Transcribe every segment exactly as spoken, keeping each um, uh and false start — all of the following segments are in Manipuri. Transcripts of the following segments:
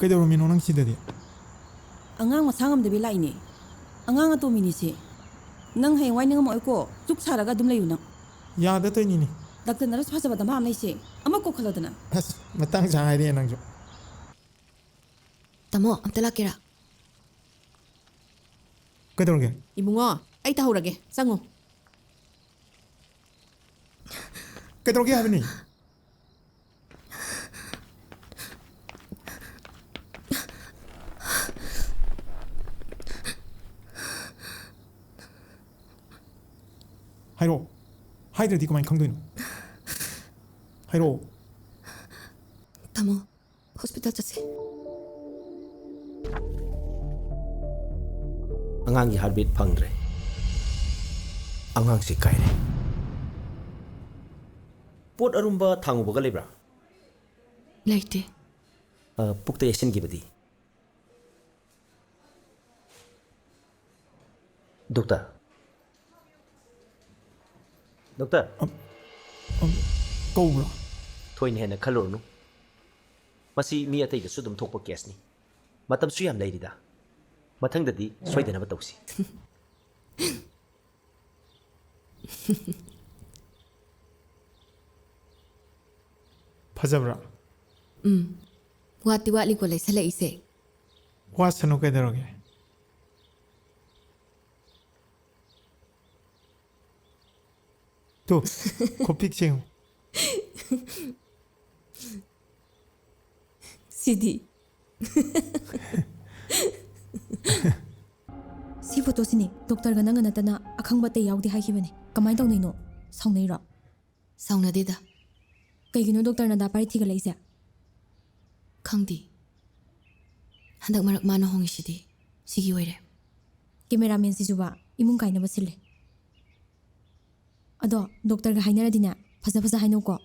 ꯀꯩꯗꯧꯔꯝꯃꯤꯅꯣ ꯅꯪ ꯁꯤꯗꯗꯤ? ꯑꯉꯥꯡ ꯃꯁꯥ ꯉꯝꯗꯕꯤ ꯂꯥꯛꯏꯅꯦ꯫ ꯑꯉꯥꯡ ꯑꯇꯣꯝꯕꯤꯅꯤꯁꯦ꯫ ꯅꯪ ꯍꯌꯦꯡꯋꯥꯏ ꯅꯤꯡꯉꯝꯃꯛꯑꯣꯏꯀꯣ꯫ ꯆꯨꯛ ꯁꯥꯔꯒ ꯑꯗꯨꯝ ꯂꯩꯌꯨ ꯅꯪ꯫ ꯌꯥꯗ ꯇꯧꯔꯤꯅꯤꯅꯦ꯫ ꯗꯥꯛꯇꯔ ꯅꯔꯁ ꯐꯖꯕ ꯗꯃꯥ ꯑꯃ ꯂꯩꯁꯦ꯫ ꯑꯃ ꯀꯧꯈꯠꯂꯣꯗꯅ꯫ ꯑꯁ, ꯃꯇꯥꯡ ꯆꯥ ꯍꯥꯏꯔꯦ ꯅꯪꯁꯨ꯫ ꯇꯥꯃꯣ, ꯑꯝꯇ ꯂꯥꯛꯀꯦꯔꯥ? ꯀꯩꯗꯧꯔꯒꯦ? ꯏꯕꯨꯡꯉꯣ, ꯑꯩ ꯇꯧꯍꯧꯔꯒꯦ꯫ ꯆꯪꯉꯣ꯫ ꯀꯩꯗꯧꯔꯒꯦ ꯍꯥꯏꯕꯅꯤ? ꯍꯥꯏꯔꯛꯑꯣ꯫ ꯍꯥꯏꯗ꯭ꯔꯗꯤ ꯀꯃꯥꯏꯅ ꯈꯪꯗꯣꯏꯅꯣ? ꯍꯥꯏꯔꯛꯑꯣ꯫ ꯇꯥꯃꯣ, ꯍꯣꯁꯄꯤꯇꯥꯜ ꯆꯠꯁꯦ꯫ ꯑꯉꯥꯡꯒꯤ ꯍꯥꯔꯠꯕꯤꯠ ꯐꯪꯗ꯭ꯔꯦ꯫ ꯑꯉꯥꯡꯁꯤ ꯀꯥꯏꯔꯦ꯫ ꯄꯣꯠ ꯑꯔꯨꯝꯕ ꯊꯥꯡꯉꯨꯕꯒ ꯂꯩꯕ꯭ꯔꯥ? ꯂꯩꯇꯦ꯫ ꯑ, ꯄꯨꯛꯇ ꯌꯩꯁꯤꯟꯈꯤꯕꯗꯤ? ꯗꯣꯛꯇꯔ? ꯗꯣꯛꯇꯔ? ꯑꯝ, ꯑꯝ, ꯀꯧꯕ꯭ꯔꯣ? ꯊꯣꯏꯅ ꯍꯦꯟꯅ ꯈꯜꯂꯨꯔꯅꯨ꯫ ꯃꯁꯤ ꯃꯤ ꯑꯇꯩꯗꯁꯨ ꯑꯗꯨꯝ ꯊꯣꯛꯄ ꯀꯦꯁꯅꯤ꯫ ꯃꯇꯝꯁꯨ ꯌꯥꯝ ꯂꯩꯔꯤꯗ꯫ ꯃꯊꯪꯗꯗꯤ ꯁꯣꯏꯗꯅꯕ ꯇꯧꯁꯤ꯫ ꯐꯖꯕ꯭ꯔꯥ? ꯎꯝ꯫ ꯋꯥꯠꯇꯤ ꯋꯥꯠꯂꯤꯀꯣ ꯂꯩꯁꯜꯂꯛꯏꯁꯦ꯫ ꯋꯥꯠꯁꯅꯨ ꯀꯩꯗꯧꯔꯒꯦ? ꯇꯨ, ꯈꯨꯄꯤꯛꯁꯦ ꯌꯦꯡꯉꯨ꯫ ꯁꯤꯗꯤ꯫ ꯁꯤ ꯐꯣꯇꯣꯁꯤꯅꯦ ꯗꯣꯛꯇꯔꯒ ꯅꯪꯒ ꯅꯠꯇꯅ ꯑꯈꯪꯕ ꯑꯇꯩ ꯌꯥꯎꯗꯦ ꯍꯥꯏꯈꯤꯕꯅꯦ꯫ ꯀꯃꯥꯏꯅ ꯇꯧꯅꯩꯅꯣ? ꯁꯥꯎꯅꯩꯔꯣ? ꯁꯥꯎꯅꯗꯦꯗ꯫ ꯀꯩꯒꯤꯅꯣ ꯗꯣꯛꯇꯔꯅ ꯗꯥ ꯄꯥꯔꯤ ꯊꯤꯒꯠꯂꯛꯏꯁꯦ? ꯈꯪꯗꯦ꯫ ꯍꯟꯗꯛ ꯃꯔꯛ ꯃꯥꯅ ꯍꯣꯡꯉꯤꯁꯤꯗꯤ ꯁꯤꯒꯤ ꯑꯣꯏꯔꯦ꯫ ꯀꯦꯃꯦꯔꯥꯃꯦꯟꯁꯤꯁꯨꯕ ꯏꯃꯨꯡ ꯀꯥꯏꯅꯕ ꯁꯤꯜꯂꯦ꯫ ꯑꯗꯣ ꯗꯣꯛꯇꯔꯒ ꯍꯥꯏꯅꯔꯗꯤꯅꯦ, ꯐꯖ ꯐꯖ ꯍꯥꯏꯅꯧꯀꯣ꯫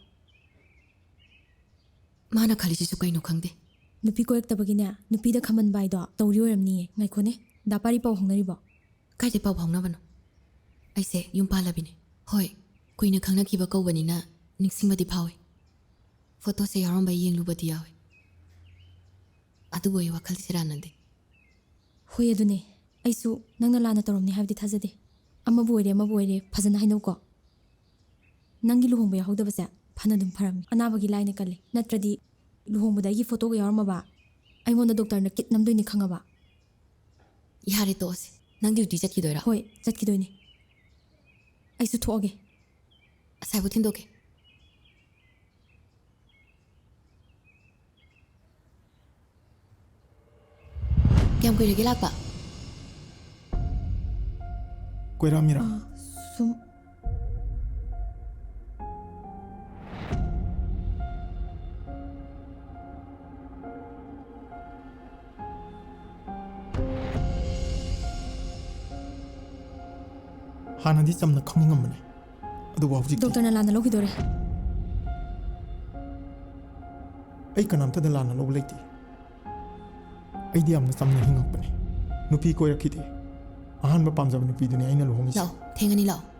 ꯃꯥꯅ ꯈꯜꯂꯤꯁꯤꯁꯨ ꯀꯩꯅꯣ ꯈꯪꯗꯦ꯫ ꯅꯨꯄꯤ ꯀꯣꯏꯔꯛꯇꯕꯒꯤꯅꯦ, ꯅꯨꯄꯤꯗ ꯈꯝꯕꯟꯕ ꯍꯥꯏꯗꯣ ꯇꯧꯔꯤ ꯑꯣꯏꯔꯝꯅꯤꯌꯦ꯫ ꯉꯥꯏꯈꯣꯅꯦ, ꯗꯥ ꯄꯥꯔꯤ ꯄꯥꯎ ꯐꯥꯎꯅꯔꯤꯕꯣ? ꯀꯥꯏꯗꯩ ꯄꯥꯎ ꯐꯥꯎꯅꯕꯅꯣ? ꯑꯩꯁꯦ ꯌꯨꯝ ꯄꯥꯜꯂꯕꯤꯅꯦ꯫ ꯍꯣꯏ, ꯀꯨꯏꯅ ꯈꯪꯅꯈꯤꯕ ꯀꯧꯕꯅꯤꯅ ꯅꯤꯡꯁꯤꯡꯕꯗꯤ ꯐꯥꯎꯏ꯫ ꯐꯣꯇꯣꯁꯦ ꯌꯥꯎꯔꯝꯕ ꯌꯦꯡꯂꯨꯕꯗꯤ ꯌꯥꯎꯏ꯫ ꯑꯗꯨꯕꯨ ꯑꯩ ꯋꯥꯈꯜ ꯁꯦꯔꯥꯟꯅꯗꯦ꯫ ꯍꯣꯏ, ꯑꯗꯨꯅꯦ꯫ ꯑꯩꯁꯨ ꯅꯪꯅ ꯂꯥꯟꯅ ꯇꯧꯔꯝꯅꯤ ꯍꯥꯏꯕꯗꯤ ꯊꯥꯖꯗꯦ꯫ ꯑꯃꯕꯨ ꯑꯣꯏꯔꯦ, ꯑꯃꯕꯨ ꯑꯣꯏꯔꯦ, ꯐꯖꯅ ꯍꯥꯏꯅꯧꯀꯣ꯫ ꯅꯪꯒꯤ ꯂꯨꯍꯣꯡꯕ ꯌꯥꯍꯧꯗꯕꯁꯦ ꯐꯅꯗꯨꯝ ꯐꯔꯝꯃꯤ꯫ ꯑꯅꯥꯕꯒꯤ ꯂꯥꯏꯅ ꯀꯜꯂꯤ꯫ ꯅꯠꯇ꯭ꯔꯗꯤ ꯂꯨꯍꯣꯡꯕꯗ ꯑꯩꯒꯤ ꯐꯣꯇꯣꯒ ꯌꯥꯎꯔꯝꯃꯕ, ꯑꯩꯉꯣꯟꯗ ꯗꯣꯛꯇꯔꯅ ꯀꯤꯠ ꯅꯝꯗꯣꯏꯅꯤ ꯈꯪꯉꯕ? ꯌꯥꯔꯦ, ꯇꯣꯛꯑꯁꯤ꯫ ꯅꯪ ꯗ꯭ꯌꯨꯇꯤ ꯆꯠꯈꯤꯗꯣꯏꯔꯥ? ꯍꯣꯏ, ꯆꯠꯈꯤꯗꯣꯏꯅꯤ꯫ ꯑꯩꯁꯨ ꯊꯣꯛꯑꯒꯦ꯫ ꯑꯁꯥꯏꯕꯨ ꯊꯤꯟꯗꯣꯛꯀꯦ꯫ ꯀꯌꯥꯝ ꯀꯨꯏꯔꯒꯦ ꯂꯥꯛꯄ? ꯀꯣꯏꯔꯛꯑꯝꯃꯤꯔꯥ? ꯑꯥ, ꯁꯨꯝ꯫ ꯍꯥꯟꯅꯗꯤ ꯆꯝꯅ ꯈꯪꯅꯤꯡꯉꯝꯕꯅꯦ, ꯑꯗꯨꯕꯨ ꯍꯧꯖꯤꯛꯇꯤ ꯗꯣꯛꯇꯔꯅ ꯂꯥꯟꯅ ꯂꯧꯈꯤꯗꯣꯔꯦ꯫ ꯑꯩ ꯀꯅꯥꯝꯇꯗ ꯂꯥꯟꯅ ꯂꯧꯕ ꯂꯩꯇꯦ꯫ ꯑꯩꯗꯤ ꯌꯥꯝꯅ ꯆꯝꯅ ꯍꯤꯡꯉꯛꯄꯅꯦ꯫ ꯅꯨꯄꯤ ꯀꯣꯏꯔꯛꯈꯤꯗꯦ꯫ ꯑꯍꯥꯟꯕ ꯄꯥꯝꯖꯕ ꯅꯨꯄꯤꯗꯨꯅꯦ ꯑꯩꯅ ꯂꯨꯍꯣꯡꯉꯤꯁꯦ꯫ ꯂꯥꯛꯑꯣ, ꯊꯦꯡꯉꯅꯤ, ꯂꯥꯛꯑꯣ꯫